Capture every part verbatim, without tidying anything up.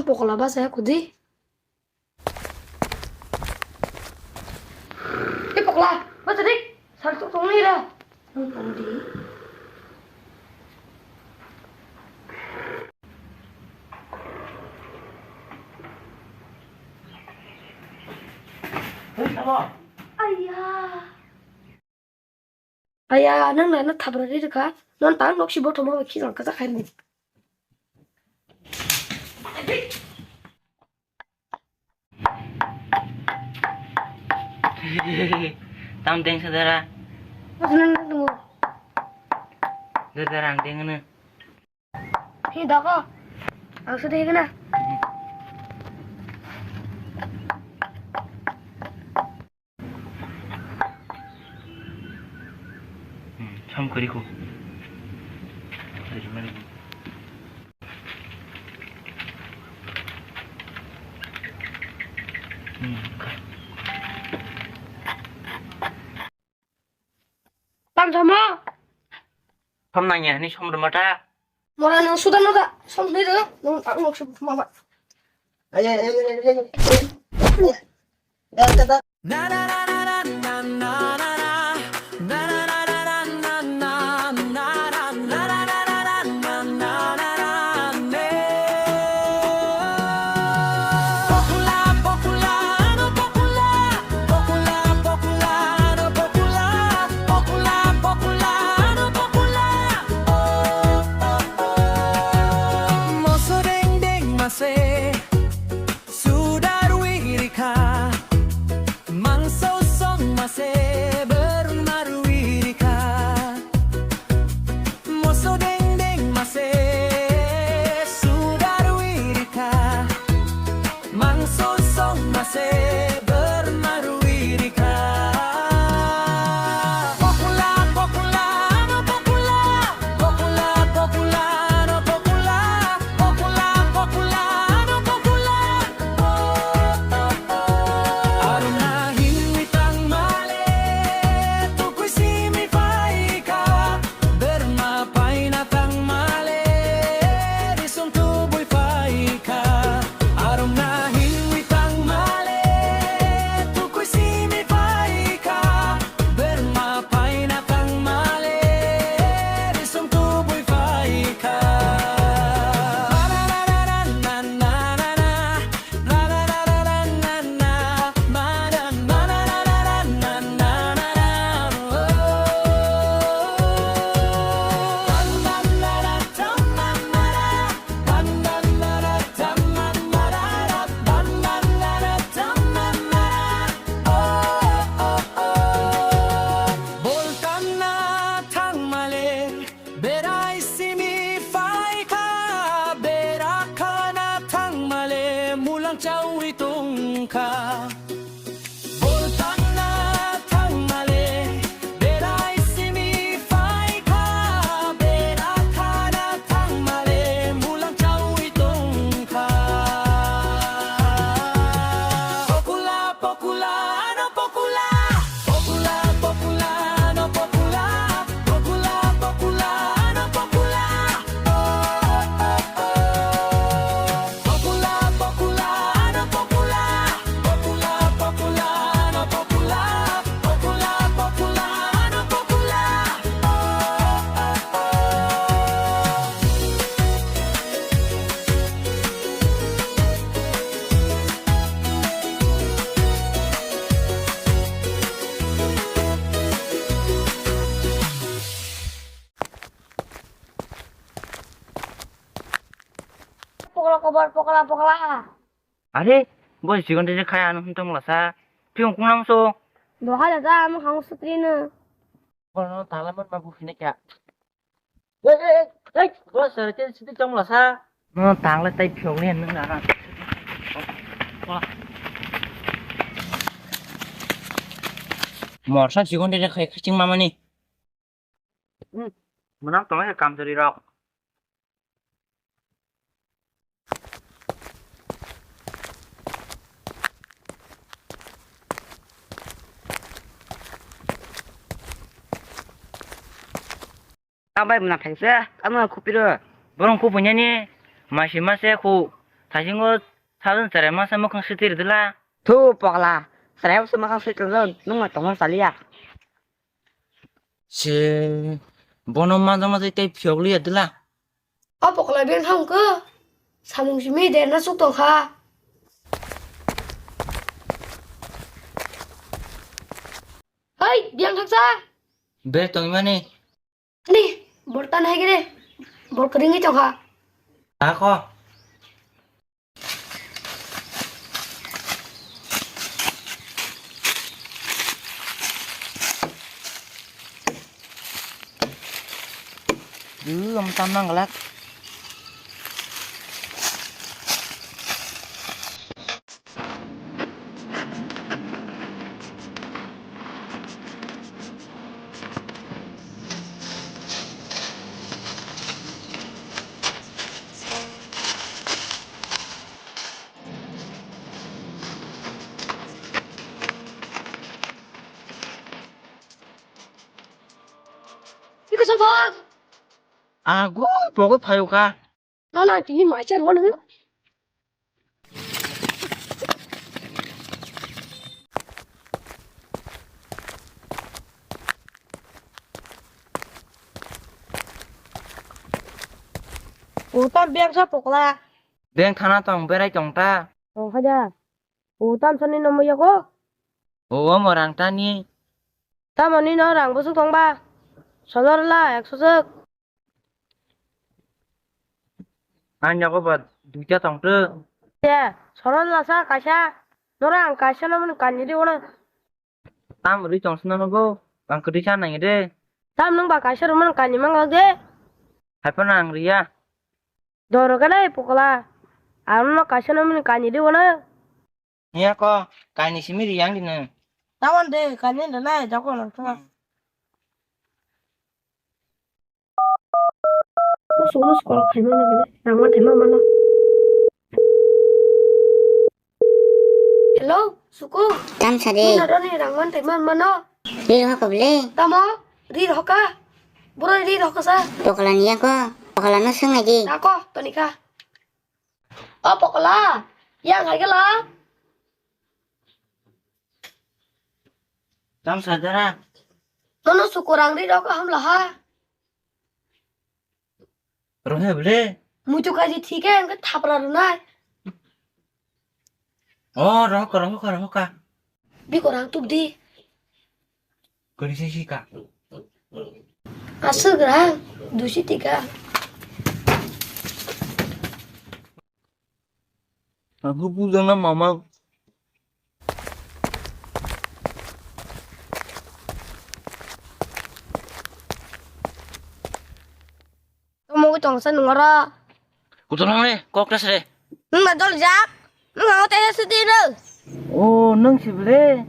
Pokla basa ya kudi. Eh, pokla, bacha dik. Sal tok tong ni ra. Nang tong di. Ayah. Aya, nang na, na thabra ri rwkha. Non tang nok si bothoma bai khijang kajak hai ni. Tam deng sa dara. Nang na tungo. Dara ang deng na. Hi, doko. Ang sudah ikna. Hmm, sam kari ko. Hmm. Tam sama. Som nangya ni som rwma ta. Mora nang suda no da. Som ni da. Nang tak nok se ma ba. Ay, ay, ay, ay, ay. Ya, ta, ta. Moso deng deng mase suda rwi rikha, mangso song mase berma rwi rikha. Moso deng deng mase suda rwi rikha, mangso song mase berma rwi rikha. Pokla, pokla, ano pokla, pokla, pokla, ano pokla, pokla, pokla, ano pokla. Aruna hinwi tangmale, tukui simi phaikha. Berma paina tangmale, risum tubui phaikha. Arumna hinwi tangmale, tukui simi phaikha. Berma paina tangmale, risum tubui phaikha. Boltanna thangmale, berai simi phaikha, bera khana thangmale, mulang chaui tongkha. Boltanna thangmale, berai simi phaikha, bera khana thangmale, mulang chaui tongkha. Pokula, pokula, ano pokula. Pokula, pokula, ano pokula. Pokula, pokula, ano pokula. Oh, oh, oh, oh. Pokula, pokula, ano pokula. Pokula, pokula, ano pokula. Pokula, pokula, ano pokula. Pokla kobar, pokla, pokla. Are, bo chikon tei kaya ano hinto mlasa. Phiung kungnang so. Bo hala ta, amo khang sutri no. Bono tangla man ma buphine kya. Ei, ei, ei, ei, bo sir ke sidi chong mlasa. No tangla tai phiung le nang na. Morsa chikon tei khai khaching mamani. Hmm. Mwnang tongo hai kamchwlwi rok. Tambai mwnang thangsa, ano khupiro. Borong khupunyani, masi mase khu. Kaisingo salon cherai masa mukhang swtwi rwdwla. Thu pokla, cherai masa mukhang swtwi rwdwla, nwng ma tongma chaliya. Se, bono manja manja tei phiyok liya dwla. O pokla beng thang khe, samung simi derna suk tong kha. Hei, beng thang sa. Ber tongmani. Ani, bor tan hai gede. Bor kering itu ha. Ako. Dulu om tam nang galak. Iko sabak. Ago, pogo phayo ka. Nana tini maichar wano. Utan biang sa pokla. Beng thana tong berai tong ta. Tong khaja. Utan sani nomo yako. O omo rang tani. Tamoni no rang busuk tong ba. Sodor la ekso suk. Ang yago ba duita tong tu. Te, soron lasa kaisa. Nora ang kaisa no mani kanjiri wano. Tam ri tong sino nogo. Ang kri sa nang de. Tam nung ba kaisa rumah kanji mang de. Hai pa nang ria. Doro ka dai pokla. Ang no kaisa no mani kanjiri wano. Nia ko, kaini simi ri yang di nang. Tawan de, kaini de nai, jago nang tha. Musu musu call khaima na gini, rangma thaima mano. Hello, Suku. Tam sa de. Nina roni rangma thaima mano. Ri roha ko ble. Tamo, ri roha ka. Bro ri roha ka sa. Pokla niya ko, pokla no sung aji. Ako, tonika. O pokla, yang hai gela. Tam sadara. Nono sukurang ri rok hamla ha. Rohe ble. Muitu kaji thike ang thapra runai. O roka roka roka. Biko rang tup di. Kori sisi ka. Aswk rang dusi tika. Aku puja na mama. Omo tong sa nungora. Kutung nang le, kok das le. Nung na dol jak. Nung ang teh sedih le. Oh, nung si bele.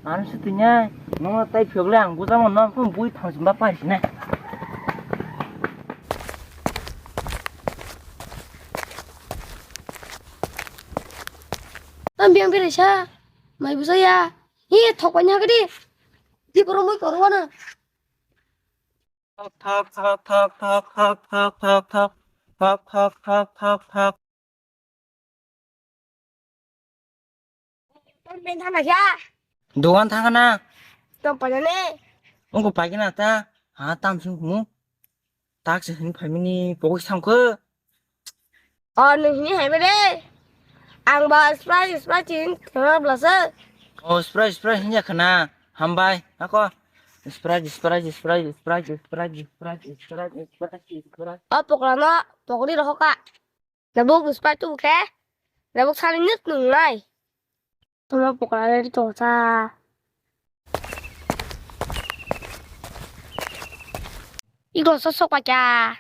Anu sedihnya. Nung tai phiyok le ang buja mo nang pun bui thang simba pai sini. Tam biang bere sa. Mai buja ya. Hi thok pai nya gede. Di koro moi koro wana. Thok, thok, thok. Dogan thangna. Tong pai ne. Ungko pai na ta. Ha tam sung mu. Tak se hin phaimini pokok sangkho. O, nwng hini hai bade. Ang ba Sprite, Sprite hin khna blasa. O, Sprite, Sprite hin ya khna. Hambai, ako. Sprite, Sprite, Sprite. O, pokla no, pokri rohoka. Nabuk Sprite tu khe. Nabuk sani nuk nung nai. Toma pokla ri to sa. Iko sosok pacha.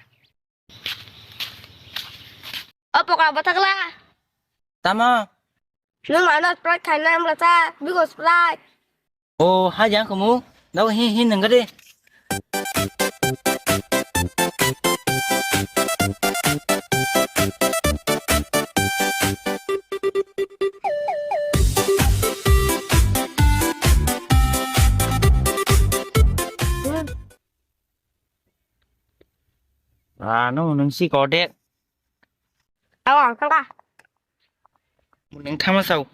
O pokla bathakla. Tamo? Nwng ano Sprite khaina hamla cha, bigo Sprite. O, ha jang kumu. Daw hin hin nang gade. Ah, no, nang si kode. Aw, ang thangka. Bo nwng tama sao.